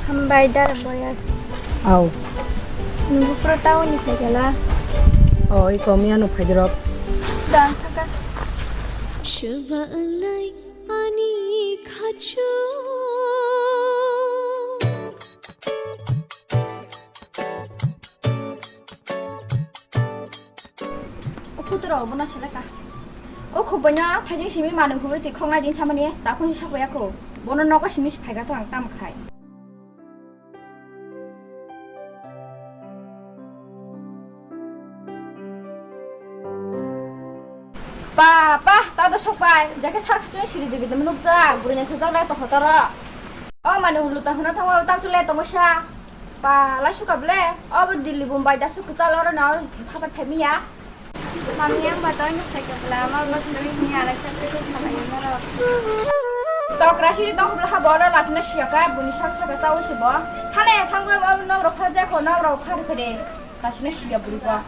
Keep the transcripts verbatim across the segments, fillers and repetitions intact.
Hambai dara boyar. Au. Nunggu pro tauni phaigala. O, iko miya nuk phaidrop. Dan thaka. Ani khachu. O kuturo bono seleka. O khubanya thaijing simi manu khubui twi khongnai din samani ta phunsi sapoya kho. Bono nogo simi si phaiga to ang tam khai. Pa, pa, ta do sokpai, jake sak sachung siri dibi dum nukjak, burui nai thujak lai to hotoro. O mani hulu ta huna thangma ro tamsuk lai tongo sa. Pa, lai suka ble, o bo Delhi Bombay da suk kwchal oro na phapa themiya. Mami ang ba toi nuk thai kabla, ma ba thoi ni ala sa sa sa salai na ro. Tokra siri tong hulu ha boro lachina siyaka, buni sak saka sa usi bo. Thane thangma bo nok ro phar ja kho, nok ro phar phede. Lachina siya buri bo.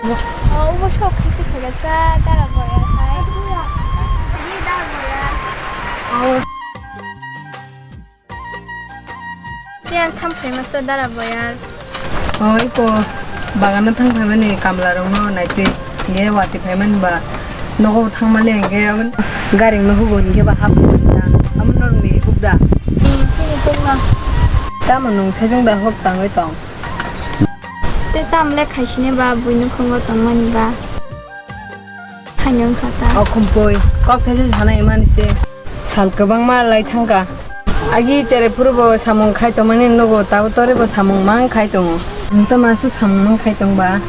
O, obo sok khaisi khaikasa dara boyar hai. Dara boyar. Tei ang tham khaimasa dara boyar. O, iko bagano thang phaimani kamlarokno naitwi, hinkhe watwi phaimani ba nogo thangmani hinkhe aboni garingno hugo hinkhe ba hap. Amo norokni hukda. Hmm, chini tongma. Tamo nwng sejong da hok tangwi tong? Tei tamle khaisini ba buino khongo tongmani ba. Khaino wngkha ta. O khumpui, kok thaisa sana imani se. Sal kwbangma lai thangkha. Agi cherai phuru bo samung khai tongmani nugo, tabo tore bo samung mang khai tongo. Nwng tamo aswk samung mang khai tong ba?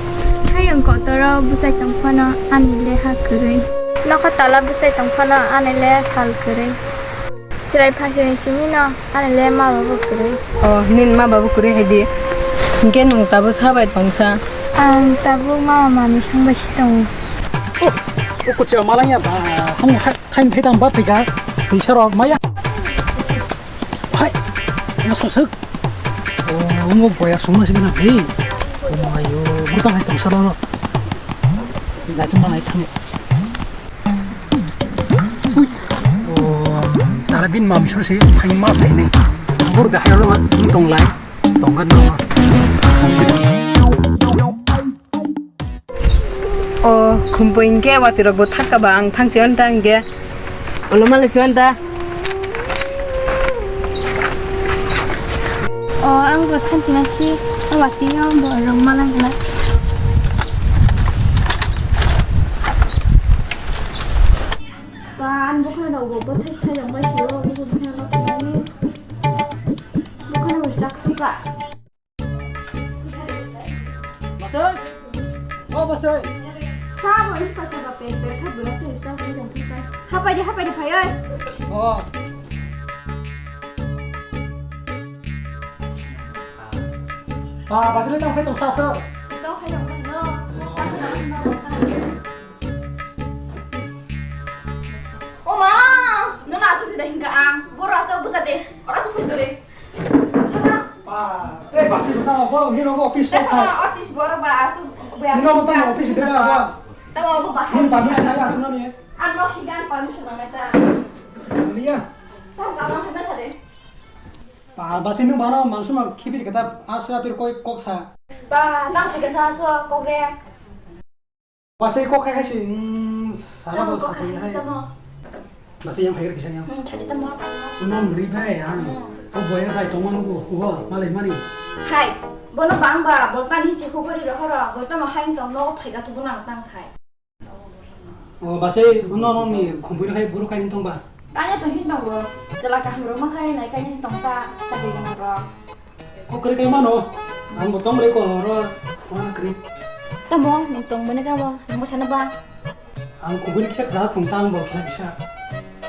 Hayung kotoro bwchai tong phano ani le ha kwrwi. Nokha tala bwchai tong phano ani le sal kwrwi. Chwrai phaisani simi no, ani le ma baba kwrwi. O, nini ma baba kwrwi hai di. Hinkhe nwng tabuk sa bai tongsa? Ang tabuk mama manwi song bai si tongo. O, o kuchia malangya ba, hamya hai, thaini thai tang ba thika, twi sarok maya. Hai, ya sosok. O, omo boya songma simi na, hei. O mayo, butang hai tong salo no. Naitung ma nai thang. Ui. O, tara bin mam sor se thang ma sai ne. Bor da hayro ma tong lai. Tong kan ma. O, khumpui hinkhe watwi rok bo thakka ba ang thangsi on ta hinkhe. Ulo malai si on ta. O, ang bo thanchina si, o watwi o bo rwngma nang glak. Ba, ani bwkhano rok bo bwthai sai rok bai sio, bwkhano rok thani. Bwkhano bo chak suka. Masai? O Masai? Sa bo in pasa ba pen pen kha bura se sta ko dong pita. Hapai di, hapai di, phai oi. O. Ah, basri tang phai tong sa so. Sta phai dong no. O ma, no na su da hinga ang. Bora so busa de. Ora tu phai dore. Ba, eh, bus Tamo bo hino bo office ko khai. Office boro ba asu. Hino bo tamo office de ba ba. Tamo bo ba. Hino permission ai asu nani. Ang nok sigan permission na meta. Liya. Tam kama hai masa de. Ba ba sinu bano mansuma khibir kata asa tir koi kok sa. Ba tam sikasa so kok re. Basai kok khai khai si, mm, sara bo sathai hai. Basai yang phaigra kisa yang. Hmm, chati tamo. Unom ri bai ang. Hmm. O boya bai tongma nugo, ugo, malai mani. Hai, bono bang ba, boltan hinchi hugori rohoro, boltamo hai tong nogo phaiga tubu nang tang khai. O basai uno no ni khumpui khai buru kai tong ba. Kanya to hin tongo, jela kaham ro ma khai nai kanya hin tong ta, chati tong ro. Kok kwrwi khe mano, ang bo tong bai ko oro, wana kwrwi. Tamo, nwng tong mani kamo, ang bo sana ba. Ang kubui ni kisa kwchak tong ta, ang bo kisa kisa.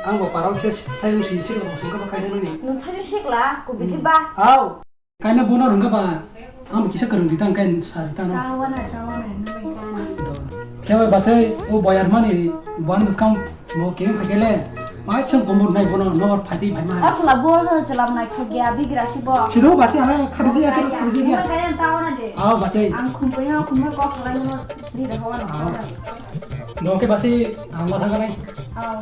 Ang bo parao kisa sayung si, si rok sung kha ba kaisa nani. Nwng sayung sikla, kubui di ba. Au. Kaina bono rwngkha ba, ang bo kisa kwrwng di tang, kain sa di tang no. Tawana, tawana, nwng bai kha. Khe bai basai, o boyar mani, buan bwskang. Bo kini phakele, mai chang komor nai bono nor phaitwi phaima hai. Asla bo no chwlam nai phagya bigra si bo. Sido bachi ana khabiji ya, khabiji ya. Kaya tawana de. Aw bachi. Ang khumbo ya, khumbo ko khala no di da hawa no. Aw. Doke basi ang ma thang nai. Aw.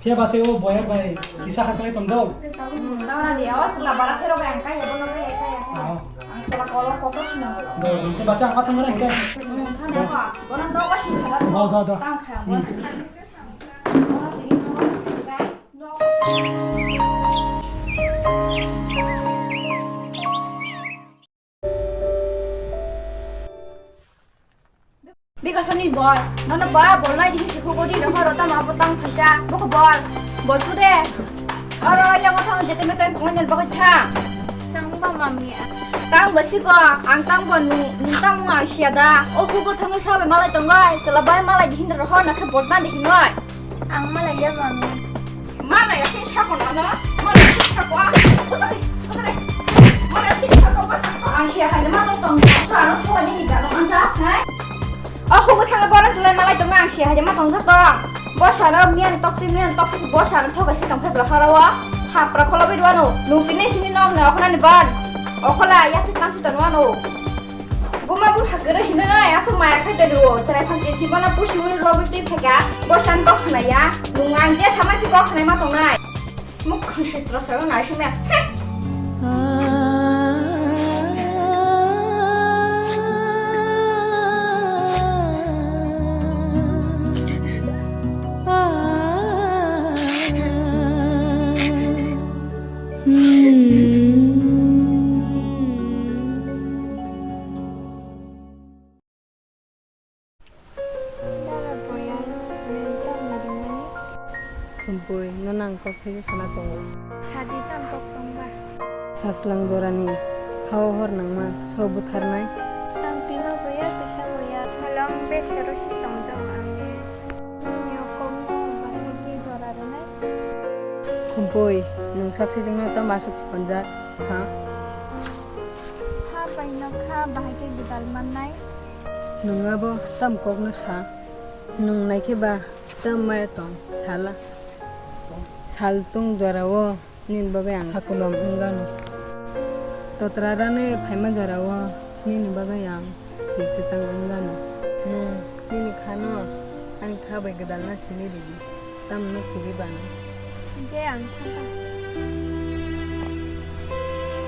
Phiya basi o boyar bai kisa hasalai tong do. Hmm, tawana de, aw sla bara thero bai ang kaya bono kaya kaya. Aw. Ang sala kolok kotor sina. Do, doke basi ang ma thang nai ke. Hmm, thang nai ko. Bono do basi thang. Do, do, do. Tang kha. Hmm. Bikasoni bol, nono ba bol nai di hinchi khugo di roho rota ma bo tang phaisa, boko bol, bol tu de. Oro ya mo thang jete me tang kong jan bagai tha. Tang ba mami. Tang ba si ko, ang tang ba nu, nu tang mo ang sia da. O khugo thang sa be malai tong gai, chala bai malai di hin roho na khe bol tang di hin oi. Ang malai ya mami. Malai ya sin sa ko na na. Malai ya sin sa ko a. Kutari, kutari. Malai ya sin sa ko ba sa ko. Ang sia hai ma tong tong sa no thoi ni ga no ang sa, hai. O hugo thang bono chulai malai tong ang sia hai ma tong sa tong. Bo sa no miyan tok ti miyan tok sa bo sa no thok sa tong phai bra hara wa. Thap ra kholo bi dwano. Nung tini simi nok ne okhona ni ban. Okhola ya ti kan si ton wano. Buma bupha kwrwi hinwi aswk maya khai tongdi o, chwrai phan chinsi bono pusi ui rogwi twi phaikha, bwsano kok khwnaya, nwng ang je sama si kok khwnai ma tongnai. Mukhang sitra sa nai sumya. Dara boyar, nwng tamni rimani? Khumpui, nono ang kok khaisa sana tongo. Sadi tam kok tongba? Saslang jorani, hao hor nangma, so butharnai. Tang tino boya, kisa boya, halong be sero si tongjak ang ye. Nini o kok no bahai khe jora rwnai. Khumpui, nwng sak sijwngno tamo aswk si ponjak, ha? Ha bai no kha bahai khe gwdal mannai. Nwng abo tam kokno sa? Nwng naikhe ba tam maya tong sala? Sal tung jorao nini bagwi ang hakulom wngano. Totra rani phaima jorao nini bagwi ang twi kwchang wngano. Nwng nini khano ani kha bai gwdalna simi ridi. Tamno kwrwi bana. Je ang sakha.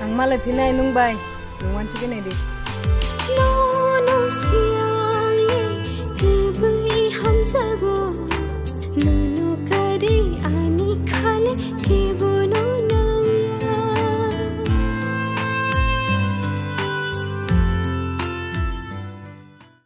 Ang malai phinai nwng bai, nwng uansugwi naidi. Nono siyangni kwbwi hamjago, nono karwi ani khani